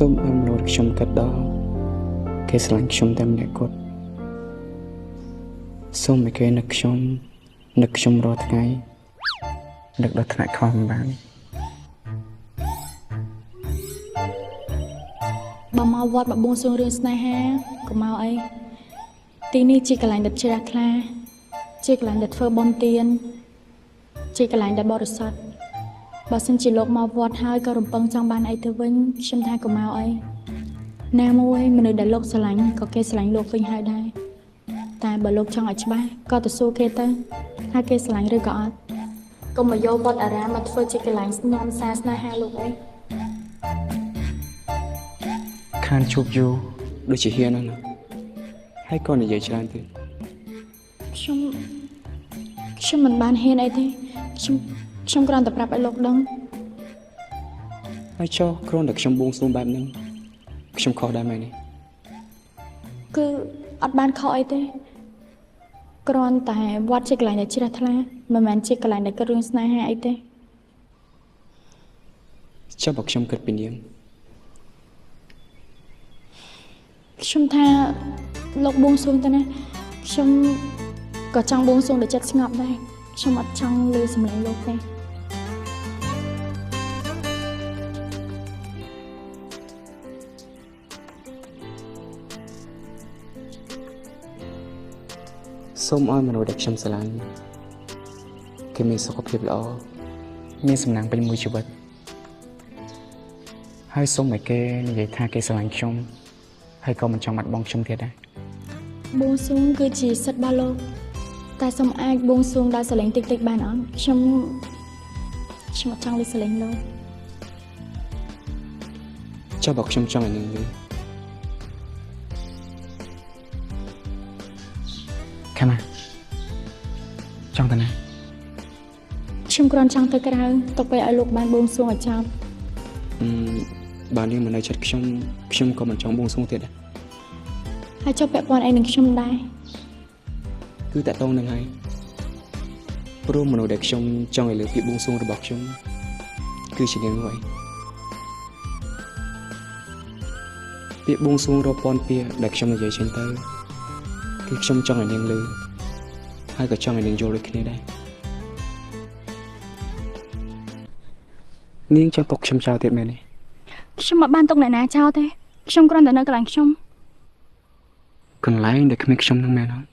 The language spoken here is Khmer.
សូមឲ្យមនុស្សខ្ញុំគិតដល់គេស្រឡាញ់ខ្ញុំតែម្នាក់គត់សូមឲ្យគេនឹកខ្ញុំនឹកខ្ញុំរាល់ថ្ងៃនឹកដល់ថ្នាក់ខំមិនបាន បើមកវត្តមកបួងសួងរឿងស្នេហាកុំមកអីទីនេះជាកន្លែងដែលជ្រះថ្លាជាកន្លែងដែលធ្វើបុណ្យទានជាកន្លែងដែលបរិសុទ្ធបើសិនជាលោកមកវត្តហើយក៏រំពឹងចង់បានអីទៅវិញខ្ញុំថាកុំមកអីណាមួយមនុស្សដែលលោកស្រឡាញ់ក៏គេស្រឡាញ់លោកវិញហើយដែរតែបើលោកចង់ឲ្យច្បាស់ក៏ទៅសួរគេទៅថាគេស្រឡាញ់ឬក៏អត់កុំមកយកវត្តអារាមមកធ្វើជាកន្លែងនាំសារស្នេហាលោកអី ខានជួបយូរដូចជាហ៊ានណាស់ហើយក៏និយាយច្រើនទៀត ខ្ញុំខ្ញុំមិនបានហ៊ានអីទេខ្ញុំខ្ញុំគ្រាន់តែប្រាប់ឲ្យលោកដឹង ហើយចុះគ្រាន់តែខ្ញុំបួងសួងបែបហ្នឹងខ្ញុំខុសដែរមែនទេ គឺអត់បានខុសអីទេគ្រាន់តែវត្តជាកន្លែងដែលជ្រះថ្លាមិនមែនជាកន្លែងដែលគិតរឿងស្នេហាអីទេ ចុះបើខ្ញុំគិតពីនាង ខ្ញុំថាលោកបួងសួងទៅណាខ្ញុំក៏ចង់បួងសួងដោយចិត្តស្ងប់ដែរខ្ញុំអត់ចង់ឮសំឡេងលោកទេ សូមឲ្យមនុស្សដែលខ្ញុំស្រឡាញ់គេមានសុខភាពល្អមានសំណាងពេញមួយជីវិតហើយសូមឲ្យគេនិយាយថាគេស្រឡាញ់ខ្ញុំហើយក៏មិនចង់បាត់បង់ខ្ញុំទៀតដែរ បួងសួងគឺជាសិទ្ធិរបស់លោកតែសូមអាចបួងសួងដោយសលេងតិចតិចបានអត់ខ្ញុំខ្ញុំអត់ចង់ឮសលេងលោក ចុះបើខ្ញុំចង់ឲ្យនាងឮខាម៉ាចង់ទៅណា ខ្ញុំគ្រាន់ចង់ទៅក្រៅទុកពេលឲ្យលោកបានបួងសួងឲ្យចប់ អឺបើនាងមិននៅចិត្តខ្ញុំខ្ញុំក៏មិនចង់បួងសួងទៀតដែរ ហើយចុះពាក់ព័ន្ធអីនឹងខ្ញុំដែរ គឺតាក់ទងនឹងហើយព្រោះមនុស្សដែលខ្ញុំចង់ឲ្យលើពាក្យបួងសួងរបស់ខ្ញុំគឺជានាងនោះឯងពាក្យបួងសួងរាប់ពាន់ពាក្យដែលខ្ញុំនិយាយចេញទៅគឺខ្ញុំចង់ឲ្យនាងឮហើយក៏ចង់ឲ្យនាងយល់ដូចគ្នាដែរនាងចង់ទុកខ្ញុំចោលទៀតមែនទេ ខ្ញុំមិនបានទុកអ្នកណាចោលទេខ្ញុំគ្រាន់តែនៅកន្លែងខ្ញុំ កន្លែងដែលគ្មានខ្ញុំនឹងមែនអត់